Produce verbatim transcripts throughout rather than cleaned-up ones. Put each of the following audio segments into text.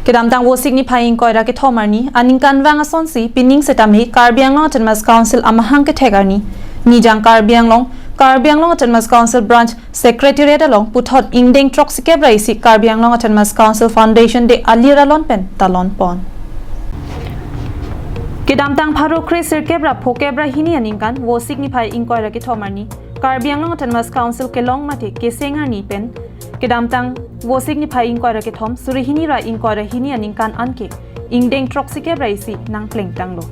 Kedamtang Vosik niphai ingkoi ra kethom arni aningkanvang asonsi pining setame Karbi Anglong Autonomous Council amahang kethek arni Nijang Karbi Anglong, Karbi Anglong Autonomous Council Branch Secretariat along puthot ingdeng throksikep ra isi Karbi Anglong Autonomous Council Foundation Day alir alon pen talon pon. Kedamtang pharo kre sirkep ra phokep ra hini aningkan Vosik niphai ingkoi ra kethom arni Karbi Anglong Autonomous Council kelong mate keseng arni pen kedamtang Vosik niphai ingkoi ra kethom suri hini ra ingkoi ra hini aningkan anke ingdeng throksikep ra isi nangplengtanglo.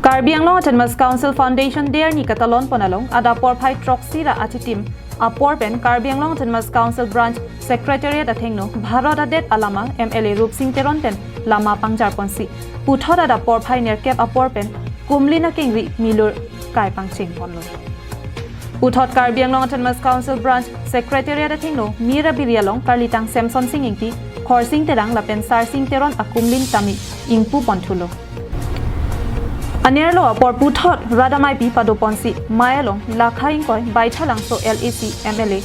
Karbi Anglong Autonomous Council Foundation Day arni katalon pon along adap porphai throksi ra achitim apor pen Karbi Anglong Autonomous Council Branch Secretariat athengno Bharat adet alama M L A Rupsing Teron pen lama pangjar ponsi puthot adap porphai nerkep apor pen kumlin akengri milur kai pangcheng ponlo. Puthot Karbi Anglong Autonomous Council Branch Secretariat athengno mir abiri along karlitang Semson Sing Ingti, Khorsing Terang lapen Sarsing Teron akumlin tame ingpu ponthulo. Anerlo apor puthot rat ameipi pado ponsi mei along lakha ingkoi Baithalangso L A C M L A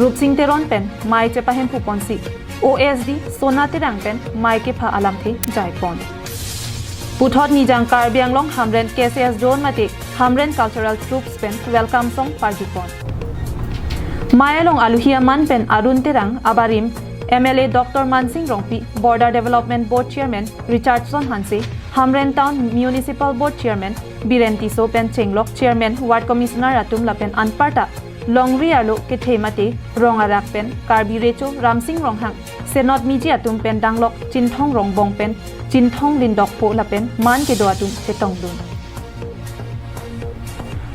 Rupsing Teron pen mei chepahemphu ponsi O S D Sona Terang pen mei kepha alamthe jai pon. Puthot Nijang Karbi Anglong Hamren K C S Zone mate Hamren Cultural Troupes pen welcome song parju pon. Mei along aluhi aman pen Arun Terang abarim M L A Doctor Mansing Rongpi, Border Development Board Chairman Richardson Hanse, Hamren Town Municipal Board Chairman Biren Tisso pen chenglok Chairman, Ward Commissioner atum lapen anparta longri arlo kethe mate rong arak pen Karbi Recho Ramsing Ronghang, Senot Miji atum pen danglok Chinthong Rongbong pen Chinthong Lindokpo lapen man kedo atum chetongdun.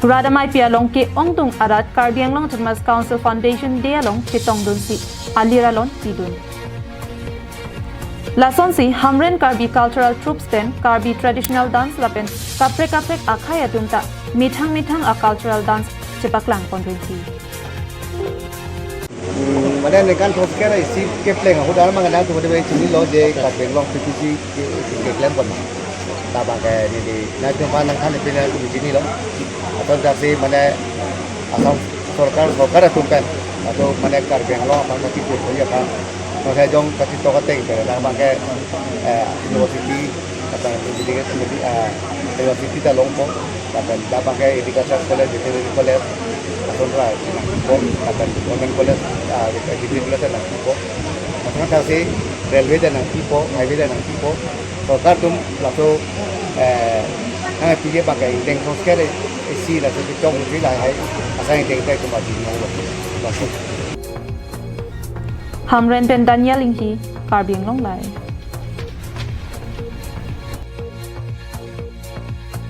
Rat ameipi along ke-ongdung arat Karbi Anglong Autonomous Council Foundation Day along chetongdunsi alir alon pidun. Lasonsi Hamren Karbi Cultural Troupes pen Karbi Traditional Dance lapen kaprek kaprek akhei atum ta methang methang a cultural dance chepaklang pon rinti. Hmm, mane ningkan throksi ra isi kepleng ahut alam nang tu mane chinilo je Karbi Anglong P P C ke, keklem pon. Labang ke neli na cuma nang than pina chinilo. Atau jasi mane Assam sorkar, sorkar atum pen atau mane Karbi Anglong aphan kaki pur ya kan. Masa jong kaki toka teng pen labang ke, eh, university, kata university, eh, university ta longpo. Lapen labang ke Agriculture College, Veterinary College, ason ra nangpo, lapen Government College, ah, Degree College nangpo. Lapen kasi railway ta nangpo, highway ta nangpo. Sorkar atum laso, eh, nangpiji abang ke ingdeng throksi ra isi laso kechok musi lahai asai ingdeng ta kumba di nong lo. Laso. Hamren pen Daniel Inghi, Karbi Anglong Live.